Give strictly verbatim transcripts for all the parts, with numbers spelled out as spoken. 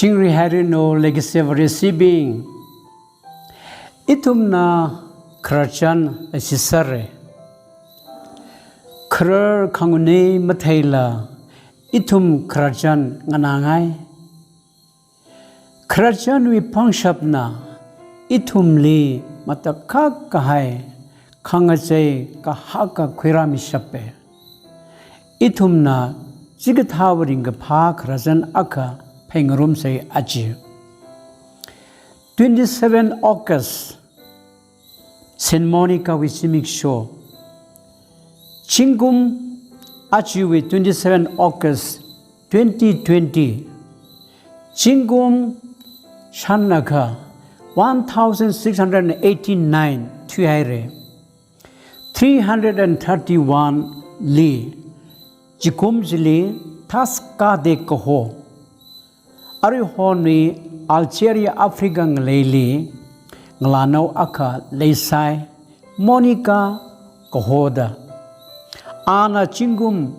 Chingri hairanu leikashi Vareshibing. Ithumna khararchan leishisera. Kharar khanganui matheila ithum khararchan nganāngai. Khararchanwui pangshapna ithumli matakhak kahai khangachei kahaka khuirāmishapa. Ithumna chikathāwui ringkaphā khararchan akha phāngarumsa aja. Twenty-seven August, Saint Monica wui zimiksho. Zingkum ajawui twenty-seven August twenty twenty, zingkum shānakha one thousand six hundred and eighty-nine thuihaira. Three hundred and thirty-one li, zingkum chili Tasca de Cojo, aruihonwui Algeria, Africa ngaleili ngalānao akha leisai, Monica Cojo da. Ana zingkum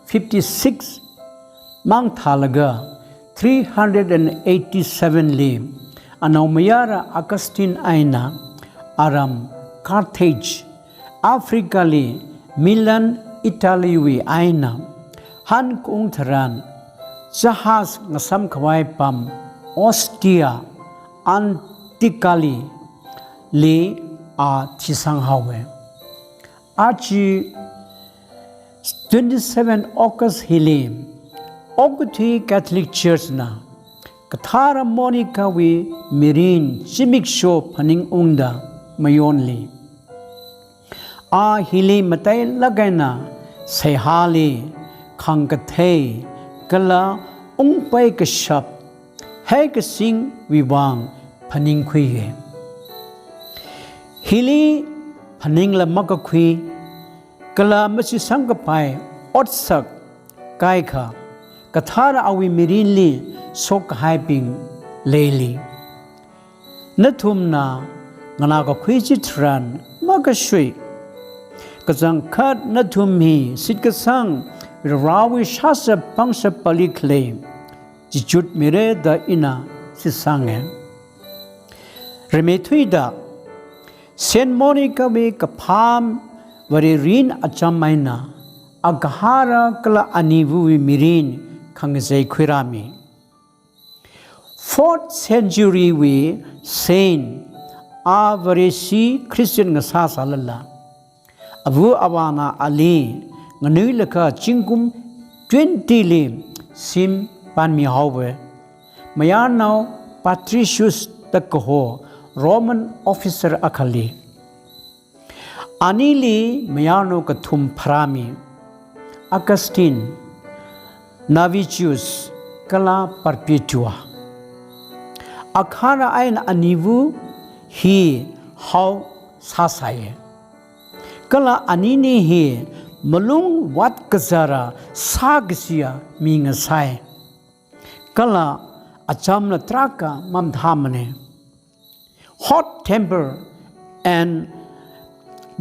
fifty-six māng thālaga, three hundred and eighty-seven li anaomayara Augustine eina aram Carthage, Africa li Milan, Italy wui eina hankaung tharan jahaz ngasamkhavai pam Ostia, Antica li, li a thisanghaowa. Aja twenty-seven August hili okathui Catholic Church na kathara Monica wui mirin zimiksho phaningungda mayonli, a hili matailāk eina seihāli khangkathei kala ungpai kashap haikasingwui vang phaningkhuiya. Hili phaningla makakhui kala mashitsang kapai otsak kaikha, kathara awui mirinli shokkahaibing leili. Nathumna nganākakhui chitharan makashui, kachangkhat nathum hi shitkasang Varewui shāshap pangshap pali khalei chichutmira da ina shitsanga. Rimeithuida, Saint Monica wui kaphā Varewui mirin acham eina agahara kala aniwui mirin khangachei khuirāmi. Fourth century wui saint, a Vareshi Christian ngasāsālala, ava avāna ali nganuilakha zingkum twenty li shim panmihaowa. Mayarnao Patricius da kaho Roman officer akhali. Anili mayarnao kathum pharāmi, Augustine, Navigius kala Perpetua. Agahara eina aniva hi hao sāsai. Kala anini hi malung vātkazara sākashiya mi ngasai. Kala achamla tarākha mamathāmana. Hot temper and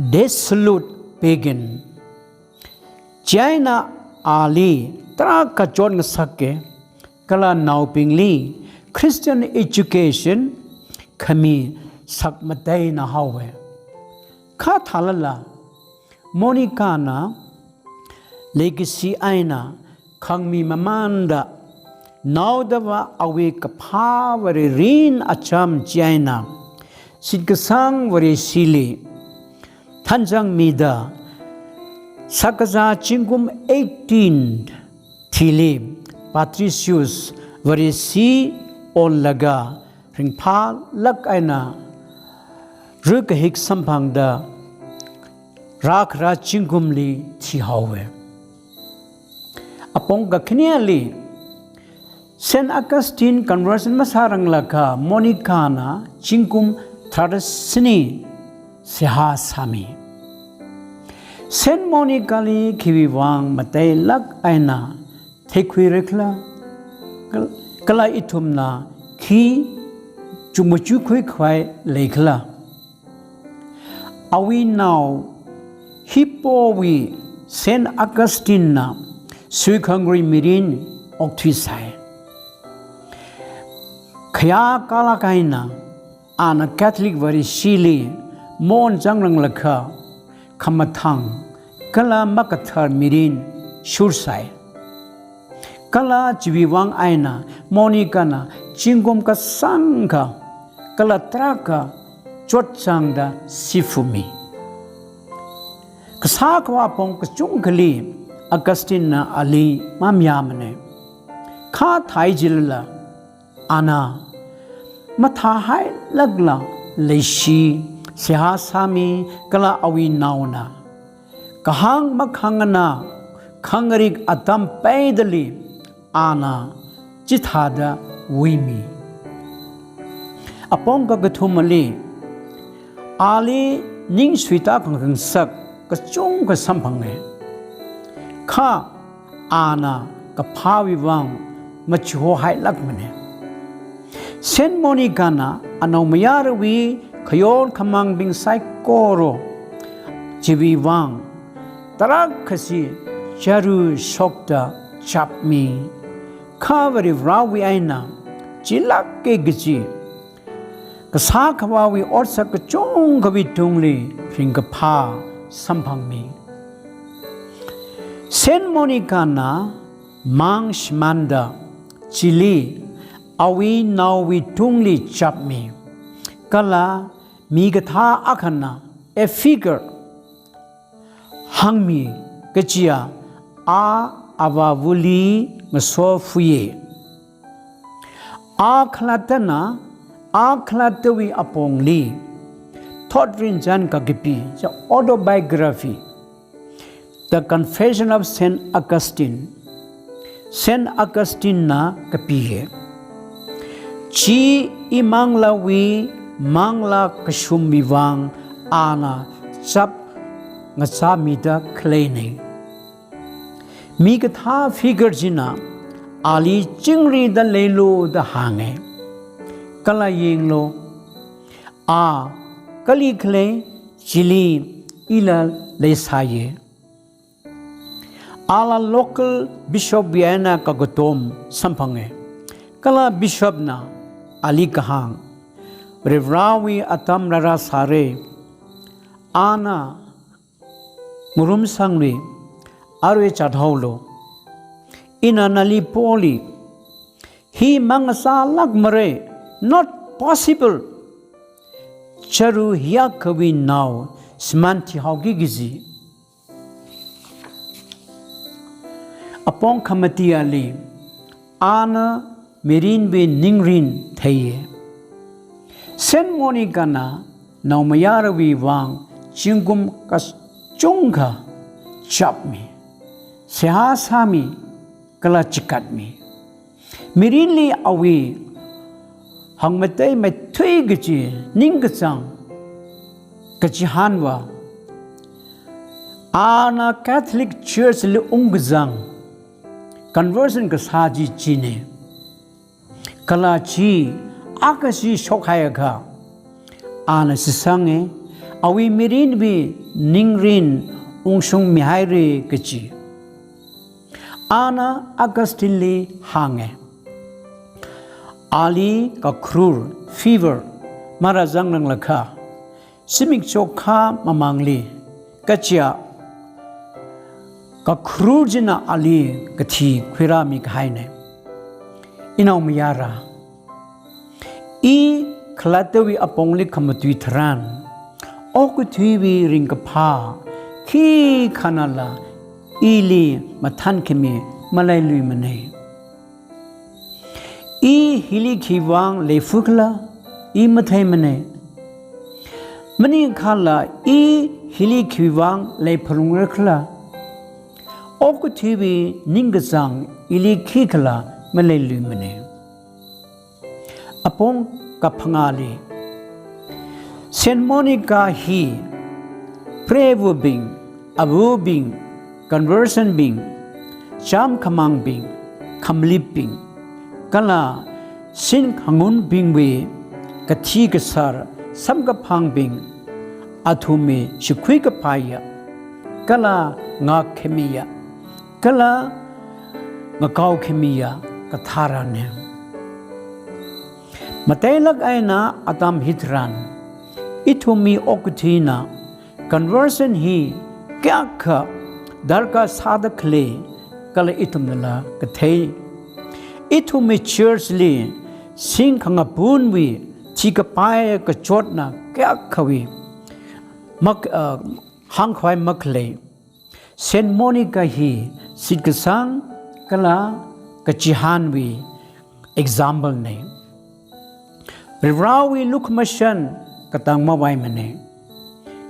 dissolute pagan. Chieina ali tarākha chotngasaka, kala naobingli Christian education khami sakmataina haowa. Kha thālala, Monica na leikashi eina khangmi mamānda, naodava awui kaphā Varewui mirin acham chieina shitkasang Vareshili thanzangmida, sākazā zingkum eighteen thili Patricius Vareshi onlaga ringphālāk eina rikahik samphangda rākhara zingkumli thihaowa. Apong kakhaneli, Saint Augustine conversion masāranglakha Monica na zingkum tharāda shini seihā sāmi. Saint Monica li khiwui vang matailāk eina theikhuira khala, kal-, kala ithumna khi chukmajā khuikhavai leikhala. Awui nao Hippo wui Saint Augustine na suikhangarui mirin okthuisai. Khayā kalak eina, ana Catholic Vareshili mon chāngranglakha, khamathāng kala makathar mirin shursai. Kala chiwui vang eina Monica na zingkum kasāngkha kala tarākha chotchāngda sifumi. Kasā khavā apong kachungkhali Augustine na ali mamayāmana. Kha thai jilala, ana mathāhailākla leishi, seihā sāmi kala awui naona kahāng makhangana khangarik atam peidali ana chithāda wuimi. Apong kakathumali, ali ning suita khangkhangasak kachungkha samphanga. Kha ana kaphāwui vang machihohailākmana. Saint Monica na anaomayarawui khayon khamangbing saikora chiwui vang tarākhashi charu shokta chapmi. Kha Varivarāwui eina chilāka kaji kasā khavāwui otsak kachungkhawui tungli ringkaphā samphangmi. Saint Monica na mang shimānda chili awui naowui tungli chapmi. Kala mi kathā akhana, a figure, hāngmi kajiya, a avāvali ngasofuiya. A khalattana, a khalattawui apongli thot rinchān kakapi, ja autobiography, The Confession of Saint Augustine, Saint Augustine na kapiya. Chi imanglāwui manglā kashumwui vang ana chap ngachāmida khaleina. Mi kathā figure china ali chingrida leilu da hānga. Kala yanglu, a kali khalei chili ila leisāya. Ala local bishop wui eina kakatom samphanga. Kala bishop na ali kahāng, Varivarāwui atam rāra sāra. Ana ngarumsangli, arui chathaolu. Ina nali poli, hi mangasālākmara, not possible. Charu hiyākhawui nao shimān thihaoki kaji. Apong khamatiali, ana mirinwui ningrin theiya. Saint Monica na naomayarawui vang zingkum kachungkha chapmi, seihā sāmi, kala chikatmi. Mirinli awui hangmatei matui kaji ningkachāng kachihānva, ana Catholic Church li ungkazang conversion kasā chi china. Kala chi akhashi shokhaiakha, ana shitsanga, awui mirinwui ningrin ungshungmihaira kaji. Ana Augustine li hānga, ali kakharur, fever, marāzangranglakha, zimik chokhā mamangli, kaja kakharur china ali kathi khuirāmi kahaina. Inaomayara, i khalattawui apongli khamatui tharan, okathuiwui ringkaphā khikhanala ili mathānkhami maleiluimana. I hili khiwui vang leifukhala, i matheimana. Maningakhala i hili khiwui vang leiphalungrakhala, okathuiwui ningkachāng ili khikhala maleiluimana. Apong kaphangāli, Saint Monica hi preivabing, avabing, conversion bing, chām khamangbing, khamalipbing, kala shin khangunbingwui kathi kasar samkaphangbing, athumwui shakhui kaphāya, kala ngākkhamiya, kala ngakaokhamiya katharana. Matailāk eina atam hitharan, ithumwui okathuina conversion hi kayākha darkar sāda khalei kala ithumnala kathei. Ithumwui church li singkhangapunwui thikapai kachotna kayākhawui mak, uh, hāngkhavai makhalei. Saint Monica hi shitkasang kala kachihānwui example nei. Varivarāwui lukhamashan katang mavaimanei.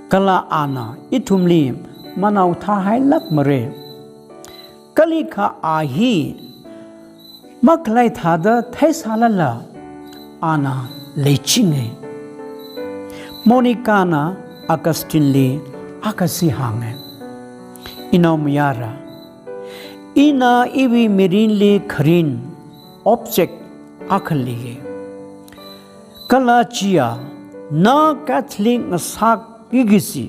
Kala ana ithumli manao thāhailāk mara. Kalikha a hi makhalei thāda theisālala ana leichinga. Monica na Augustine li akhashi hānga. Inaomayara, ina iwui mirinli kharin object akha leiya. Kala chiya na Catholic ngasakki kaji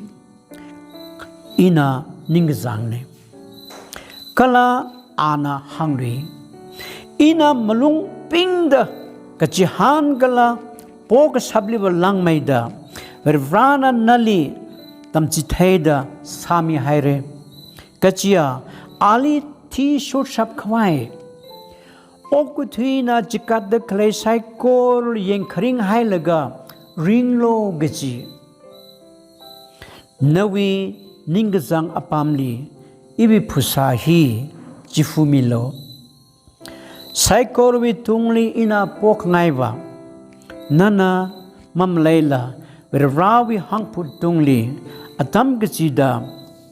ina ningkachāngnei. Kala ana hānglui. Ina malung pingda kachihān kala pokashapliva langmeida Varivarāna nali tamchitheida sāmihaira. Kajiya ali thi shurshap khavai, okathuina chikatda khalei saikora yangkharing hailaga ringlu kaji. Nawui ningkachāng apamli iwui phasā hi chifumilu. Saikorawui tungli ina pokhangaiva nana mamaleila Varivarāwui hangphut tungli atam kachida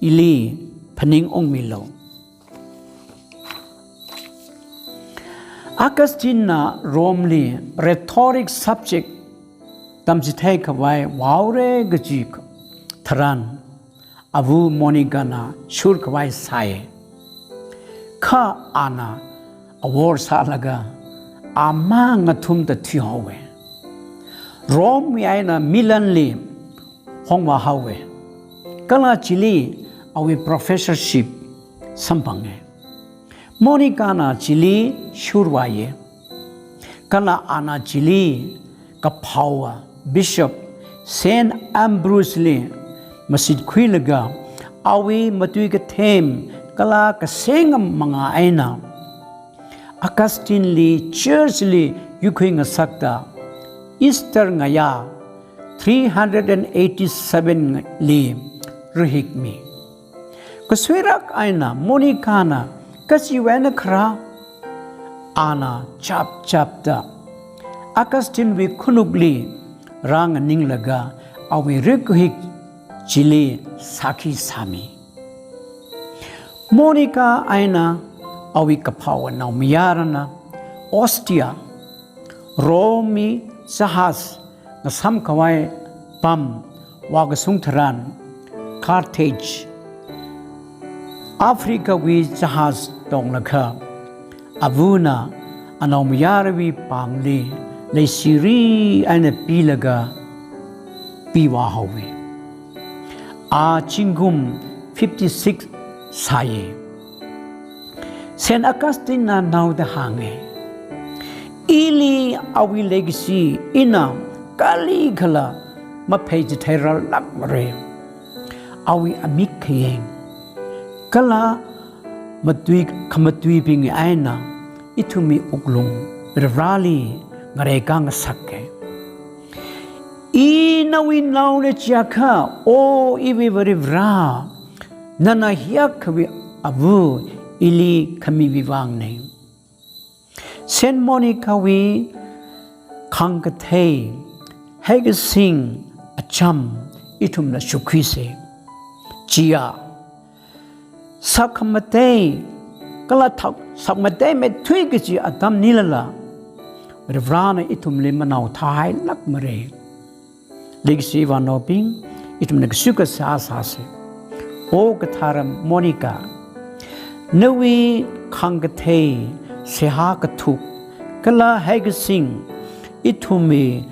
ili phaningungmilu. Augustine na Rome li rhetoric subject tamchithei khavai vāhaora kaji tharan, ava Monica na shurkhavai sāya. Kha ana awor sālaga amang athumda thuihaowa. Rome wui eina Milan li hongvāhaowa. Kala chili awui professorship samphanga. Monica na chili shurvāya. Kala ana chili kaphaowa Bishop Saint Ambrose li mashitkhuilaga awui matui kathem kala kasengam mangā eina Augustine li church li yuikhui ngasakta Easter ngayā three hundred and eighty-seven li rahikmi. Kasuirak eina Monica na kachiwui eina kharā, ana chapchapda Augustine wui khanukli rānganinglaga awui rahik chili sākhi sāmi. Monica eina awui kaphāwui naomayarana Ostia, Rome wui jahaz ngasamkhavai pam vākashung tharan, Carthage, Africa wui jahaz tonglaga, avana anaomayarawui pāngli leishiri eina pilaga pivāhaowa. A zingkum fifty-six sāya. Saint Augustine na naoda hānga, ili awui legacy ina kalikhala mapheichitheirarlāk mara. Awui amik khayang kala matui khamatuibing eina ithumwui wuklung Varivarāli ngareikā ngasaka. I nawui naona chiakha, O iwui Varivarā, nana hiyākhawui ava ili khamiwui vāngna. Saint Monica wui khāngkathei, heikasing acham ithumna shukhuisa. Chiya, sakhamatei, kala thak sakmatei mathui kaji atam nilala, Varivarāna ithumli manao thāhailāk mara. Leikashi ivānaobing, ithumna kasui kasā sāsa. O kathara Monica, nawui khāngkathei, seihā kathuk, kala heikasing ithumwui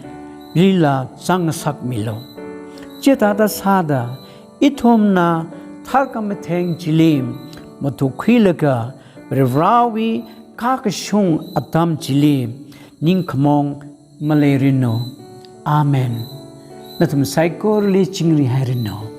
lila zang ngasakmilu. Chithāda sāda, ithumna tharkhamatheng chili matukkhuilaga Varivarāwui kakashung atam chili ningkhamong maleirinlu. Amen. Nathum saikorali chingri hairanu.